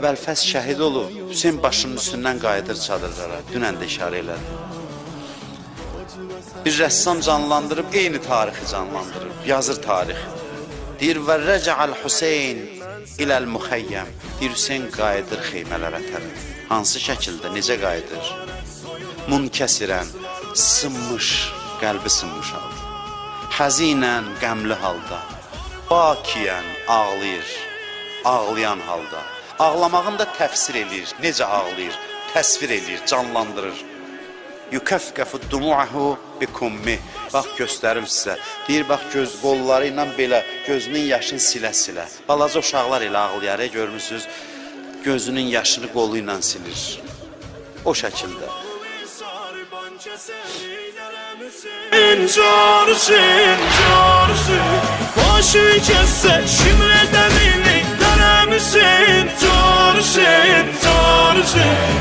Əbəlfəz şəhid olub, Hüseyn başının üstündən qayıdır çadırlara. Dünən də işarə elədim. Bir rəssam canlandırıb, eyni tarixi canlandırıb, yazır tarix. Deyir, və rəcə'əl Hüseyn iləl müxəyyəm. Deyir, Hüseyn qayıdır xeymələrə tərəf. Hansı şəkildə, necə qayıdır? Munkəsirən, sınmış, qəlbi sınmış halda. Həzinən, qəmli halda. Bakiyən, ağlayır, ağlayan halda. Ağlamağını da təfsir eləyir, necə ağlayır, təsvir eləyir, canlandırır. Yukəffəfu dumu'ahu bikummi. Bax göstərim sizə. Deyir bax göz qolları ilə belə gözünün yaşını silə-silə. Balaca uşaqlar elə ağlayar, görmüsüz? Gözünün yaşını qolu ilə silir. O şəkildə. Hüseyin, Hüseyin, başı kesse şimreden ili Hüseyin, Hüseyin, Hüseyin.